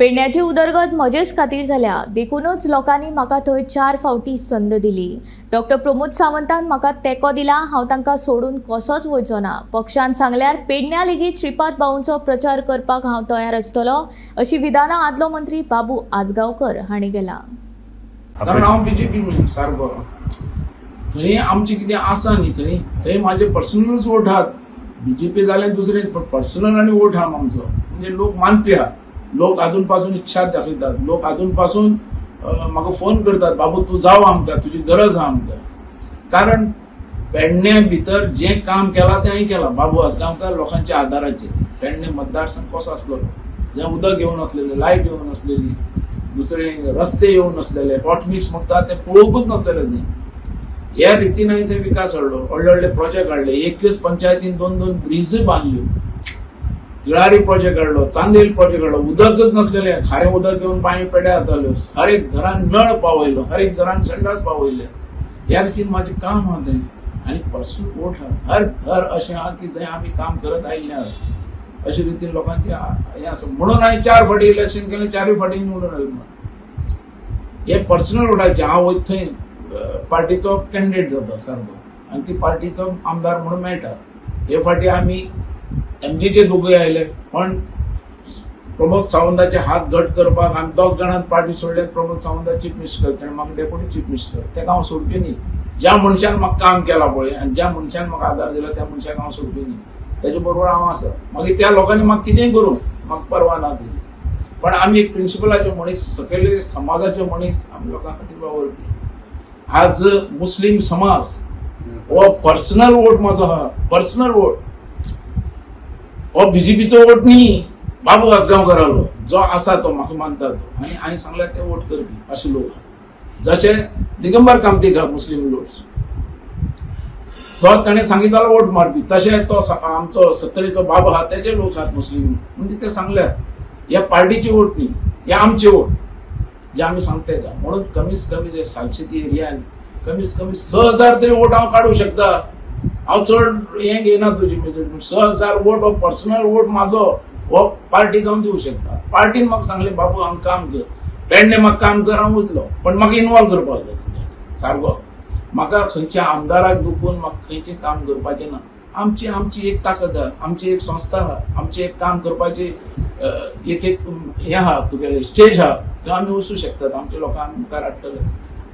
पेडण्याची उदरगत म्हजेच खातीर जाल्या, देखूनच लोकांनी म्हाका थंय 4 फावटी संद दिली। डॉक्टर प्रमोद सावंतान म्हाका तेंको दिला, हांव तांकां सोडून कसोच वयचो ना। पक्षान सांगल्यार पेडण्या लेगीत श्रीपाद भाऊंचो प्रचार करपाक हांव तयार आसतलो, अशी विधानां आदलो मंत्री बाबू आजगांवकर हांणी केला। कारण हांव बीजेपी सारको थंय आमचें कितें आसा न्ही, थंय थंय म्हाजे पर्सनलूच वोट आहात। बीजेपी जालें दुसरें, पण पर्सनल आनी वोट आहा आमचो, म्हणजे लोक मानपी आहा। लोक अजून पासून इच्छा दाखयतात, लोक अजून पासून म्हाका फोन करतात, बाबू तूं जाव आमकां, तुजी गरज आहा आमकां। कारण पेडण्या भितर जें काम केलां तें हांवें केलां बाबू आजगांवकर लोकांच्या आदाराचेर। पेडणे मतदारसंघ कसो आसलो, जंय उदक येवन आसलेलें, लायट येवन आसलेली, दुसरे रस्ते येवन नासलेले, हॉट मिक्स म्हणटा ते पळोवंकूच नासलेले न्ही। ह्या रितीन हांवें थंय विकास हाडलो, व्हडले व्हडले प्रोजेक्ट हाडले, एकच पंचायतीन 2 2 ब्रिजूय बांदल्यो, तिळारी प्रोजेक्ट हाडलो, चांदेल प्रोजेक्ट हाडलो। उदकच नासलेलें, खारें उदक घेवन पांय पेड्या जाताल्यो, हर एक घरान नळ पावयलो, हर एक घरान संडास पावयले। ह्या रितीन म्हाजें काम आहा तें आनी पर्सनल वोट आहा, हर घर अशें आहा की थंय आमी काम करत आयिल्लें आहा। अशे रितीन लोकांचें हें आसा म्हणून हांवें 4 फावटी इलेक्शन केलें, 4 फावटी निवडून आयलो। हे पर्सनल वोटाचें हांव वयता थंय पार्टीचो कॅन्डिडेट जाता सारको आनी ती पार्टीचो आमदार म्हणून मेळटा। हे फावटी आमी एमजीचे दोगूय आयले, पण प्रमोद सावंताचे हात घट करपाक आमी 2 जाणां पार्टी सोडले। प्रमोद सावंता चीफ मिनिस्टर, ताणें म्हाका डेप्युटी चीफ मिनिस्टर, ताका हांव सोडपी न्ही। ज्या मनशान म्हाका काम केलां पळय आनी ज्या मनशान म्हाका आदार दिला त्या मनशाक हांव सोडपी न्ही, ताजे बरोबर हांव आसा। मागीर त्या लोकांनी म्हाका कितेंय करूं, म्हाका परवा ना तेजी। पण आमी एक प्रिंसिपलाचे मनीस, सकयले समाजाचे मनीस, आमी लोकां खातीर वावुरपी। आज मुस्लीम समाज हो पर्सनल वोट म्हाजो आहा, पर्सनल वोट, हो बीजेपीचो वोट न्ही, बाबू आजगांवकरालो जो आसा तो म्हाका मानता तो, आनी हांवें सांगल्यार ते वोट करपी अशे लोक आहा। जशे दिगंबर कामतीक आहा मुस्लीम लोक, तो ताणें सांगितलो वोट मारपी, तशें तो आमचो सत्तरीचो बाबू आहा तेजे लोक आहात मुस्लीम, म्हणजे ते सांगल्यार ह्या पार्टीचे वोट न्ही, हे आमचे वोट जे आमी सांगता तेका। म्हणून कमीत कमी जे सालसेती एरियान कमीत कमी 6000 तरी वोट हांव काडूं शकता। हांव चड हें घेयना तुजी, 6000 वोट हो पर्सनल वोट म्हाजो, हो पार्टीक हांव दिवं शकता। पार्टीन म्हाका सांगलें बाबू हांगा काम कर, पेडणे म्हाका काम कर, हांव वयतलो, पण म्हाका इनवॉल्व करपाक जाय सारको। म्हाका खंयच्या आमदाराक दुखून म्हाका खंयचें काम करपाचें ना। आमची आमची एक ताकद आहा, आमची एक संस्था आहा, आमची एक काम करपाची एक एक हें आहा, तुगेलें स्टेज आहा, थंय आमी वचूं शकतात, आमच्या लोकांक मुखार हाडटलेच।